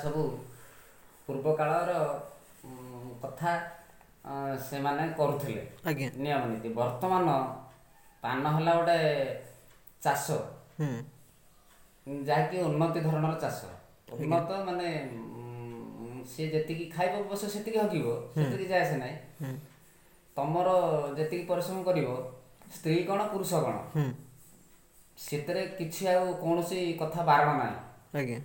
ସବୁ ପୂର୍ବ କାଳର କଥା ସେମାନେ କରୁଥିଲେ। ଆଜ୍ଞା। ନିୟମ ନୀତି। ବର୍ତ୍ତମାନ ପାନ ହେଲା ଗୋଟେ ଚାଷ, ହୁଁ। ଯାହାକି ଉନ୍ନତି ଧରଣର ଚାଷ। ଆଜ୍ଞା। ଉନ୍ନତ ମାନେ ସିଏ ଯେତିକି ଖାଇବ ଅବଶ୍ୟ ସେତିକି ହଗିବ, ହୁଁ। ସେତିକି ଯାଏ ଆସେ ନାହିଁ। ହୁଁ। ତମର ଯେତିକି ପରିଶ୍ରମ କରିବ, ସ୍ତ୍ରୀ କଣ ପୁରୁଷ କଣ, ହୁଁ। ସେଥିରେ କିଛି ଆଉ କୌଣସି କଥା ବାରଣ ନାହିଁ। ଆଜ୍ଞା।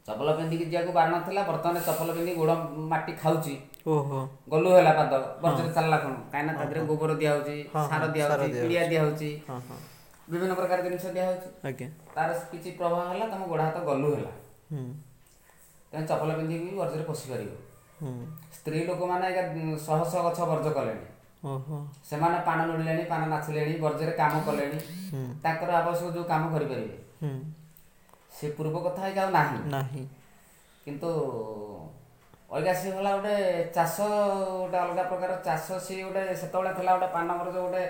ଚପଲ ପିନ୍ଧିକି ଯିବାକୁ ବାରଣ ଥିଲା, ବର୍ତ୍ତମାନ ଚପଲ ପିନ୍ଧିକି ଗୋଡ଼ ମାଟି ଖାଉଛି, ଓହୋ। ଗଲୁ ହେଲା ପାଦ ହଁ। ବର୍ଜରେ ଚାଲିଲା କଣ, କାହିଁକିନା ତା ହଁ ଦେହରେ ହଁ। ଗୋବର ଦିଆହେଉଛି, ହଁ ସାର ହଁ, ସାର ଦିଆହେଉଛି, ପିଡ଼ିଆ ଦିଆହଉଛି। ଦିଆହେଉଛି, ହଁ ହଁ। ବିଭିନ୍ନ ପ୍ରକାର ଜିନିଷ ଦିଆହେଉଛି। ଆଜ୍ଞା। ତାର କିଛି ପ୍ରଭାବ ହେଲା, ତମ ଗୋଡ଼ ହାତ ଗଲୁ ହେଲା। ହୁଁ। ତେଣୁ ଚପଲ ପିନ୍ଧିକି ବି ବର୍ଜରେ ପଶିପାରିବ। ହୁଁ। ସ୍ତ୍ରୀ ଲୋକମାନେ ଏକା ଶହ ଶହ ଗଛ ବର୍ଜ କଲେଣି। ଓହୋ। ସେମାନେ ପାନ ନୋଳିଲେଣି, ପାନ ନାଚିଲେଣି, ବର୍ଜରେ କାମ କଲେଣି, ହୁଁ। ତାଙ୍କର ଆବଶ୍ୟକ ଯେଉଁ କାମ କରିପାରିବେ। ହୁଁ। ସେ ପୂର୍ବ କଥା ହେଇକି ଆଉ ନାହିଁ। ନାହିଁ। କିନ୍ତୁ ଅଇକା ସିଏ ହେଲା ଗୋଟେ ଚାଷ, ଗୋଟେ ଅଲଗା ପ୍ରକାର ଚାଷ। ସିଏ ଗୋଟେ ସେତେବେଳେ ଥିଲା ଗୋଟେ ପାନ ବରଜ ଗୋଟେ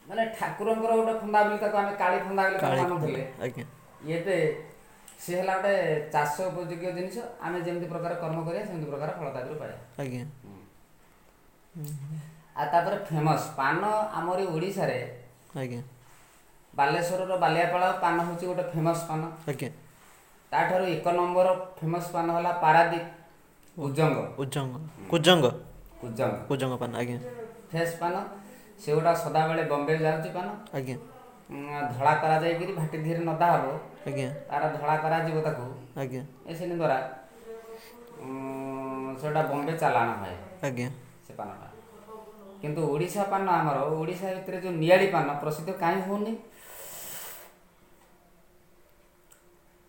ମାନେ ଠାକୁରଙ୍କର ଗୋଟେ ଫନ୍ଦା ବୋଲି, ତାକୁ ଆମେ କାଳି ଫନ୍ଦା ବୋଲି ତାକୁ କାଳି ମାନୁଥିଲେ। ଫନ୍ଦା, ଆଜ୍ଞା। ଏବେ ସିଏ ହେଲା ଗୋଟେ ଚାଷ ଉପଯୋଗ୍ୟ ଜିନିଷ। ଆମେ ଯେମିତି ପ୍ରକାର କର୍ମ କରିବା, ସେମିତି ପ୍ରକାର ଫଳ ତା ଦେହରୁ ପାଇବା। ଆଜ୍ଞା। ହୁଁ ହୁଁ। ଆଉ ତାପରେ ଫେମସ୍ ପାନ ଆମରି ଓଡ଼ିଶାରେ, ଆଜ୍ଞା। ବାଲେଶ୍ୱରର ବାଲିଆପାଳ ପାନ ହେଉଛି ଗୋଟେ ଫେମସ୍ ପାନ। ଆଜ୍ଞା। ତାଠାରୁ ଏକ ନମ୍ବର ଫେମସ୍ ପାନ ହେଲା ପାରାଦୀପ ଓ କୁଜଙ୍ଗ। ଉଜଙ୍ଗ, କୁଜଙ୍ଗ। କୁଜଙ୍ଗ କୁଜଙ୍ଗ ପାନ, ଆଜ୍ଞା। ଫ୍ରେଶ୍ ପାନ ସେଗୁଡ଼ା ସଦାବେଳେ ବମ୍ବେ ଯାଉଛି ପାନ। ଆଜ୍ଞା। ଧଳା କରାଯାଇକିରି ଭାଟି ଧୀରେ ନଦା ହେବ, ଆଜ୍ଞା। ତାର ଧଳା କରାଯିବ ତାକୁ ଆଜ୍ଞା। ମେସିନ୍ ଦ୍ୱାରା। ସେଟା ବମ୍ବେ ଚାଲାଣ ହୁଏ ଆଜ୍ଞା। ସେ ପାନଟା। କିନ୍ତୁ ଓଡ଼ିଶା ପାନ, ଆମର ଓଡ଼ିଶା ଭିତରେ ଯେଉଁ ନିଆଳି ପାନ ପ୍ରସିଦ୍ଧ କାହିଁ ହେଉନି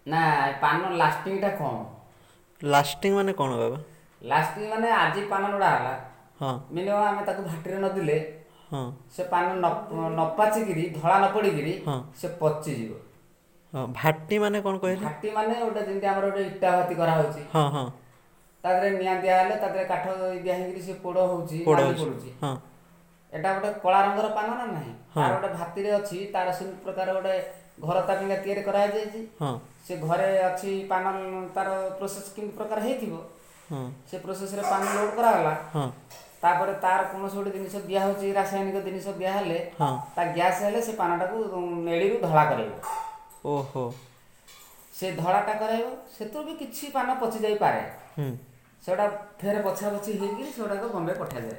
ନା, ପାନ ଲାଷ୍ଟିଂଟା କମ୍। ଲାଷ୍ଟିଂ ମାନେ କଣ ବାବା? ଲାଷ୍ଟିଂ ମାନେ ଆଜି ପାନ ଲୋଡ଼ା ହେଲା, ହଁ। ମିନିମମ୍ ଆମେ ତାକୁ ଭାଟିରେ ନଦେଲେ ହଁ। ସେ ପାନ ନ ପାଚିକିରି, ଧଳା ନ ପଡ଼ିକିରି ହଁ। ସେ ପଚିଯିବ। ହଁ, ଭାଟି ମାନେ କଣ କହିଲେ? ଭାଟି ମାନେ ଗୋଟେ ଯେମିତି ଆମର ଗୋଟେ ଇଟା ଭାତି କରାହେଉଛି, ହଁ ହଁ। ତା ଦେହରେ ନିଆଁ ଦିଆହେଲେ ତା ଦେହରେ କାଠ ଦିଆ ହେଇକିରି ସେ ପୋଡ଼ ହେଉଛି, ପୋଡ଼ ନାଲି ଅଛି। ପଡ଼ୁଛି। ହଁ। ଏଟା ଗୋଟେ କଳା ରଙ୍ଗର ପାନ ନା ନାହିଁ? ହଁ। ତାର ଗୋଟେ ଭାତିରେ ଅଛି, ତାର ସେମିତି ପ୍ରକାର ଗୋଟେ ଘର ତା ପାଇଁକା ତିଆରି କରାଯାଇଛି। ହଁ। ସେ ଘରେ ଅଛି ପାନ, ତାର ପ୍ରୋସେସ୍ କେମିତି ପ୍ରକାର ହେଇଥିବ, ହଁ। ସେ ପ୍ରୋସେସ୍ରେ ପାନ ଲୋଡ଼ କରାଗଲା। ହଁ। ତାପରେ ତାର କୌଣସି ଗୋଟେ ଜିନିଷ ଦିଆହେଉଛି, ରାସାୟନିକ ଜିନିଷ ଦିଆହେଲେ, ହଁ। ତା ଗ୍ୟାସ୍ ହେଲେ ସେ ପାନଟାକୁ ନେଳିରୁ ଧଳା କରାଇବ। ଓହୋ। ସେ ଧଳାଟା କରାଇବ, ସେଥିରୁ ବି କିଛି ପାନ ପଚି ଯାଇପାରେ। ହୁଁ। ସେଗୁଡ଼ା ଫେରେ ବଛା ବଛି ହେଇକି ସେଗୁଡ଼ାକ ବମ୍ବେ ପଠାଯାଏ।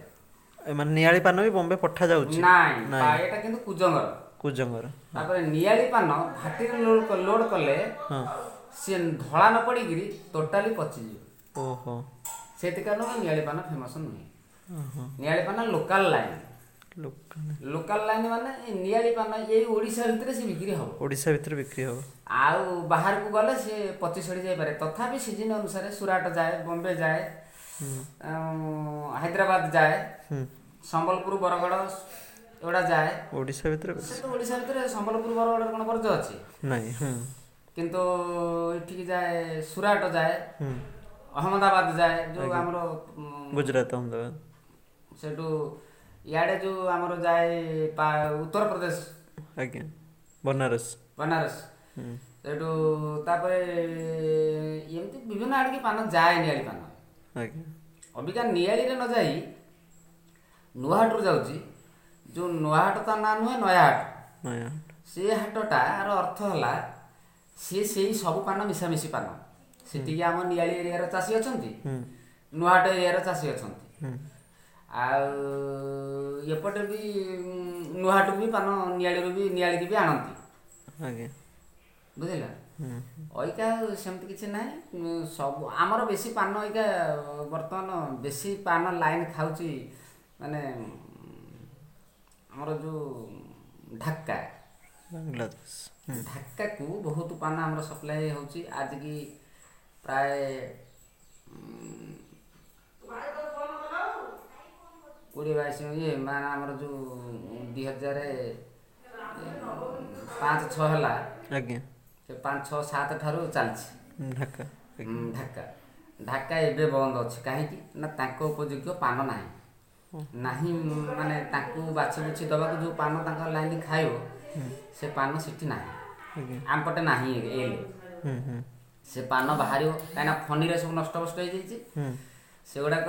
ଏମାନେ ନିଆଳି ପାନ ବି ବମ୍ବେ ପଠାଯାଉଛି? ନାଇଁ, ନାଇଁ। ଏଇଟା କିନ୍ତୁ କୁଜଙ୍ଗର। କୁଜଙ୍ଗର, ହଁ। ତାପରେ ନିଆଳି ପାନ ଭାଟିରେ ଲୋଡ଼ କଲେ ହଁ। ସିଏ ଧଳା ନ ପଡ଼ିକିରି ଟୋଟାଲି ପଚିଯିବ। ଓହୋ। ସେଥି କାରଣରୁ ନିଆଳି ପାନ ଫେମସ୍ ନୁହେଁ। ଓହୋ। ନିଆଳି ପାନ local line. Local. Local line ମାନେ ଏ ନିଆଳି ପାନ ଏଇ ଓଡ଼ିଶା ଭିତରେ ସେ ବିକ୍ରି ହେବ। ଓଡ଼ିଶା ଭିତରେ ବିକ୍ରି ହେବ। ଆଉ ବାହାରକୁ ଗଲେ ସିଏ ପଚି ସଢ଼ି ଯାଇପାରେ। ତଥାପି ସିଜିନ୍ ଅନୁସାରେ ସୁରାଟ ଯାଏ, ବମ୍ବେ ଯାଏ, ହୁଁ। ହାଇଦ୍ରାବାଦ ଯାଏ, ହୁଁ। ସମ୍ବଲପୁର, ବରଗଡ଼ ଏଗୁଡ଼ା ଯାଏ। ଓଡ଼ିଶା ଭିତରେ ସେ ବେଶୀ ତ ଓଡ଼ିଶା ଭିତରେ ସମ୍ବଲପୁର ବରଗଡ଼ରେ କ'ଣ ବର୍ଜ ଅଛି? ନାଇଁ, ହୁଁ। କିନ୍ତୁ ଏଠିକି ଯାଏ, ସୁରାଟ ଯାଏ, ହୁଁ। ଅହମ୍ମଦାବାଦ ଯାଏ, ଯେଉଁ ଆଜ୍ଞା। ଆମର ଗୁଜୁରାଟ, ଅହମ୍ମଦାବାଦ। ସେଠୁ ଇଆଡ଼େ ଯେଉଁ ଆମର ଯାଏ ଉତ୍ତରପ୍ରଦେଶ। ଆଜ୍ଞା, ବନାରସ। ବନାରସ। ହୁଁ। ସେଠୁ ତାପରେ ଏମିତି ବିଭିନ୍ନ ଆଡ଼ିକି ପାନ ଯାଏ, ନିଆଳି ପାନ। ଆଜ୍ଞା। ଅବିକା ନିଆଳିରେ ନ ଯାଇ ନୂଆହାଟରୁ ଯାଉଛି। ଯେଉଁ ନୂଆହାଟ ତା ନାଁ ନୁହେଁ, ନୟାହାଟ। ନୟାହାଟ। ସେ ହାଟଟାର ଅର୍ଥ ହେଲା ସିଏ ସେଇ ସବୁ ପାନ ମିଶାମିଶି ପାନ। ହୁଁ। ସେଠିକି ଆମ ନିଆଳି ଏରିଆର ଚାଷୀ ଅଛନ୍ତି, ହୁଁ। ନୂଆହାଟ ଏରିଆର ଚାଷୀ ଅଛନ୍ତି। ହୁଁ। ଆଉ ଏପଟେ ବି ନୂଆହାଟକୁ ବି ପାନ ନିଆଳିରୁ ବି ନିଆଳିକି ବି ଆଣନ୍ତି। ଆଜ୍ଞା। ବୁଝିଲ? ହୁଁ। ଅଇକା ସେମିତି କିଛି ନାହିଁ। ସବୁ ଆମର ବେଶୀ ପାନ ଅଇକା ବର୍ତ୍ତମାନ ବେଶୀ ପାନ ଲାଇନ୍ ଖାଉଛି, ମାନେ ଆମର ଯେଉଁ ଢାକା। ବାଂଲାଦେଶ, ହୁଁ। ଢାକାକୁ ବହୁତ ପାନ ଆମର ସପ୍ଲାଏ ହେଉଛି ଆଜିକି ପ୍ରାୟ 20-22 ଇଏ ମାନେ ଆମର ଯେଉଁ 2005-6 ହେଲା, ଆଜ୍ଞା। ସେ 5, 6, 7 ଠାରୁ ଚାଲିଛି। ଢାକା, ଆଜ୍ଞା। ଢାକା। ଢାକା ଏବେ ବନ୍ଦ ଅଛି। କାହିଁକି ନା ତାଙ୍କ ଉପଯୋଗ୍ୟ ପାନ ନାହିଁ। ଓହୋ। ନାହିଁ ମାନେ ତାଙ୍କୁ ବାଛି ବୁଛି ଦେବାକୁ ଯେଉଁ ପାନ ତାଙ୍କ ଲାଇନ୍ ଖାଇବ, ହୁଁ। ସେ ପାନ ସେଠି ନାହିଁ। ଆଜ୍ଞା। ଆମ ପଟେ ନାହିଁ ଏଲେ। ହୁଁ ହୁଁ। ସେ ପାନ ବାହାରିବ, କାହିଁକିନା ଫନିରେ ସବୁ ନଷ୍ଟ ଭଷ୍ଟ ହେଇଯାଇଛି। ହୁଁ। ସେଗୁଡ଼ାକ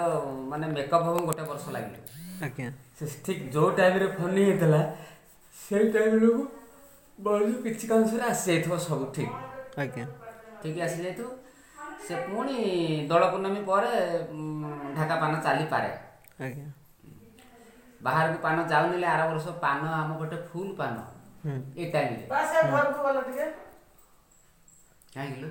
ମାନେ ମେକଅପ୍ ହବ ଗୋଟେ ବର୍ଷ ଲାଗିବ। ଆଜ୍ଞା। ସେ ଠିକ୍ ଯେଉଁ ଟାଇମ୍ରେ ଫନି ହେଇଥିଲା, ସେଇ ଟାଇମ୍ ବେଳକୁ ବଳୁ କିଛି ଅଂଶରେ ଆସିଯାଇଥିବ ସବୁ ଠିକ୍। ଆଜ୍ଞା। ଠିକ୍ ଆସିଯାଇଥିବ। ସେ ପୁଣି ଦୋଳ ପୂର୍ଣ୍ଣମୀ ପରେ ଢାକା ପାନ ଚାଲିପାରେ। ଆଜ୍ଞା। ବାହାରକୁ ପାନ ଯାଉନିଲେ ଆର ବର୍ଷ ପାନ ଆମ ପଟେ ଫୁଲ୍ ପାନ ହୁଁ। ଏଇ ଟାଇମ୍ରେ। ବାସ୍, ଘରକୁ ଗଲ ଟିକେ। କାହିଁକି ଲୋ?